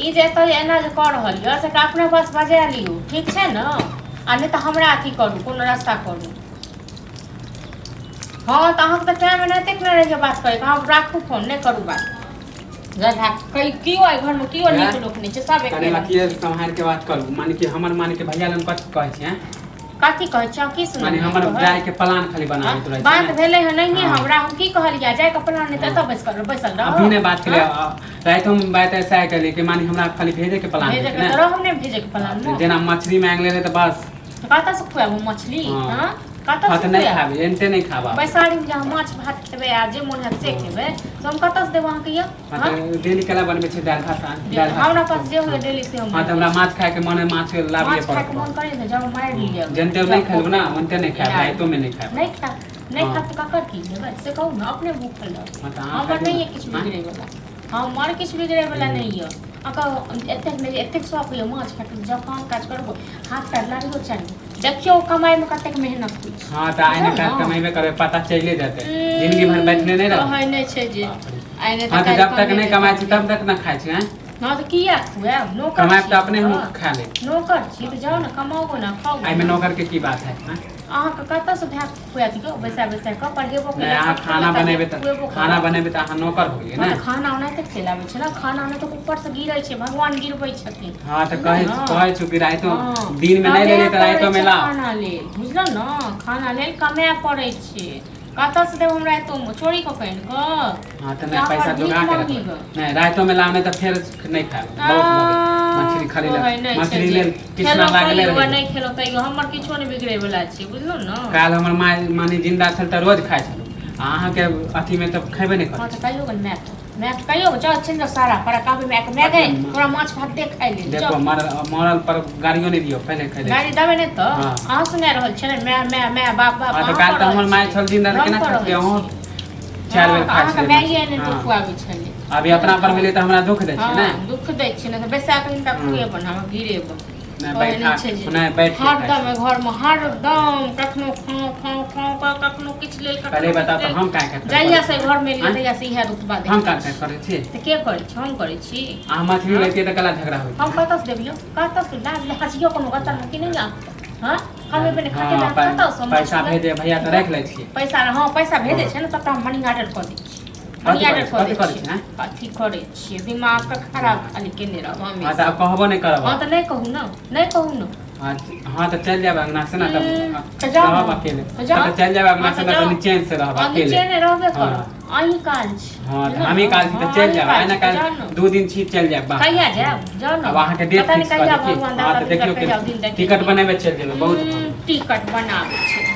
ई जे एतऽ एना जे कऽ रहल यऽ से अपना पास बजा लियौ, ठीक छै ने? आ नहि तऽ हमरा अथी करू, कोनो रास्ता करू। हँ, तऽ अहाँके तऽ टाइम एनाहिते नहि रहैए बात करैके। अहाँ राखू फोन, नहि करू बात। गधा कई केओ एहि घरमे केओ नीक लोक नहि छै, सब कने एके रंग। अथिए सम्हारि के बात करू। माने कि हमर, माने कि भैया लग कथी कहै छै? कथी कहै छै? की माने सुनलियै हमर तोहर? जाय के प्लान खाली बनाबैत रहै छै बात ने। भेलै हँ नहिये। हँ। हमरा हम की कहलियै, जाय के प्लान नहि तऽ एतऽ बैस कर बैसल रह। अभी नहि बात केलियै, रातिमे बात ऐसा केलियै कि माने हमरा खाली भेजे के प्लान भेजे होइ के छै तऽ ने। रहब नहि भेजे के प्लान मे। जेना मछली मांगि लेलै तऽ बस। तऽ कतऽ से खुआबू मछली? हँ। हँ, कतऽ हँ से तऽ नहि खुआएब? खाबी, एनते नहि खाबा। बैसारीमे जे अहाँ माछ भात खेबै आ जे मोन हैत से खेबै, तऽ हम कतऽ से देब अहाँके यौ? हँ। हँ। तऽ डेली केला बनबै छै दालि भात? दालि भात। हमरा पास जे होइए डेली से हम हँ, तऽ हमरा माछ खायके मन है, माछ लाबिए माछ खायके पड़त। मन करे ने, जाउ मारि लिअ। जनते नहि खेलबो ने, ओनते नहि खायब, राइतो मे नहि खायब। नहि खायब, नहि हँ। खायब तऽ ककर की लेबै से कहू ने? अपने भूखल रहब। हँ, तऽ अहाँ हमर खाइ नहि ने। यऽ किछु बिगड़ै वला, हमर किछु बिगड़ै वला नहि यऽ। अहाँके एतेक नहि, एतेक शौक यऽ माछ खायके, जब काम काज करबो, हाथ पैर लाड़ियो चाही। देखियौ कमाइमे कतेक मेहनत होइ छै। हँ, तऽ आइ ने बुझल काल्हि ने? कमेबे करबै, पता चलिए जेतै। जिंदगी भरि बैठले नहि रहबै। कहै नहि छै जे आइ नहि हँ, तऽ काल्हि जब तक नहि कमेबै कमाइ छी तब। तब तक ने खाइ छी, आँय? हँ, तऽ किया खुआएब? नौकर कमायब छी तऽ अपने हम तऽ। खा लेब। नौकर छी तऽ जाउ ने, कमाउ ने, खाउ। एहिमे नौकर के की बात है, आँय? अहाँके कतऽसँ भाय खुआएत यौ? बैसा बैसा कऽ पढ़ेबो नहि, अहाँ केलक, खाना बनेबै तऽ खुएबो खाना करत। बनेबै तऽ अहाँ नौकर हो गेलियै हँ, ने? तऽ खाना ओनाहिते चलि आबै छै ने। खाना ओनाहिते ऊपरसँ गिरै छै, भगवान गिरबै छथिन। हँ, तऽ बुझलहुँ कहै ने? कहै छु कि राइतो हँ, दिनमे नहि कमाए लेलियै तऽ पड़ै राइतोमे छै लाउ। खाना लेल, बुझलहुँ ने? खाना लेल कमाए पड़ै छै। कतऽसँ देब हमरा एतो चोरी कऽ कऽ आनि कऽ? हँ, तऽ कि नहि, हमर पैसा भीख जोगा के मांगी रखबै। गऽ? नहि, राइतोमे लाउ, नहि तऽ फेर नहि खायब। बहुत भऽ गेल मछली खाली। कहै नहि छै मछली जे लेल कृष्णा खेलहुँ लागले तैयो आ रहै। नहि खेलहुँ तैयो हमर किछो नहि बिगड़ै वला छै, बुझलहुँ ने? काल्हि हमर माय माने जिन्दा छल तऽ रोज खाइ छलहुँ, आ अहाँके अथीमे तऽ खेबे नहि हँ, करै। तऽ कहियो गन मायके, मायके कहियो जाउ, चलि जाउ सारा पर कहबै मायके, माय गै, तोरा माछ भात दे खाइ लेल। देखो, जाउ। मरल मरल पर गाड़ियो नहि दियौ, पहिले खाइ गाड़ी देबै नहि तऽ हँ। अहाँ सुना रहल छियै ने, माय माय माय, बाप बाप। हँ, तऽ अहाँ काल्हि कऽ तऽ रहल हमर माय छियै। छल जिन्दा तऽ हम केना कऽ खाइ छलियै? रहल अहूँ छियै। 4 बेर हँ, तऽ खाइ अहाँके छलियै। माये नहि तऽ हँ। खुआबै छलै। अभी अपना पर भेलै तऽ हमरा दुःख दै हँ छै ने? दुःख दै छियै ने, तऽ बैसा कऽ हिनका हँ। खुएबनि, हम गिरेबनि। नहि कहै बैठा नहि छै जे नहि बैठ के खाइ हरदम छी। एहि घरमे हरदम कखनो खाउ खाउ खाउ कऽ, कखनो किछु लेल, पहिले कखनो बताउ किछु तऽ लेल। हम काहे काट जहिया से घरमे एलियै आँय? तहिया से इएह रुतबा हम देखै काट छी। काट करै छी? तऽ के करै छी? हम करै छी? अहाँ मछली हँ? लैतियै तऽ कला झगड़ा होइत। हम कतऽसँ देबियौ? कतऽसँ लाज लिहाज यौ कोनो गतरमे कि नहि यऽ? हँ, कमेबै नहि खटेबै हँ, अहाँ कतऽसँ माछ पैसा खुआएब? भेजे भैया तऽ राखि लै छियै। पैसा, हँ, पैसा भेजै हँ। छै ने, सबटा हम मनी ऑर्डर कऽ दै छियै। मनी कथी करै ऑर्डर छी? कऽ कथी दै करै छियै। छी, आँय? कथी करै छियै? दिमागके खराब खाली केने रहब हँ, तऽ हमेशा। आब कहबो नहि करब। हँ, तऽ नहि कहू ने, नहि कहू ने। हँ हँ, तऽ चलि जायब अंगना से ने तब तऽ जाउ रहब ने। अकेले। तऽ जाउ। तऽ चलि जायब अंगना हँ, से तऽ ने तऽ जाउ। निचेन से रहब हँ, अकेले। निचेने रहबे हँ। करब, अहीं काल छी। हँ, तऽ बुझलहुँ हमही ने? काल छी तऽ हँ, चलि अहीं जायब काल आइ छी ने तऽ जाउ काल्हि ने। 2 दिन छी, चलि जायब बाहर। कहिया जायब? जाउ ने। आब अहाँके डेट पता नहि फिक्स कऽ कहिया दै की। भगवान हँ, दाता तऽ दिनकर देखियौ कहिया दिन टिकट देखेथिन। बनेबै, चलि जेबै, बहुत भऽ गेल। टिकट बनाबै छै।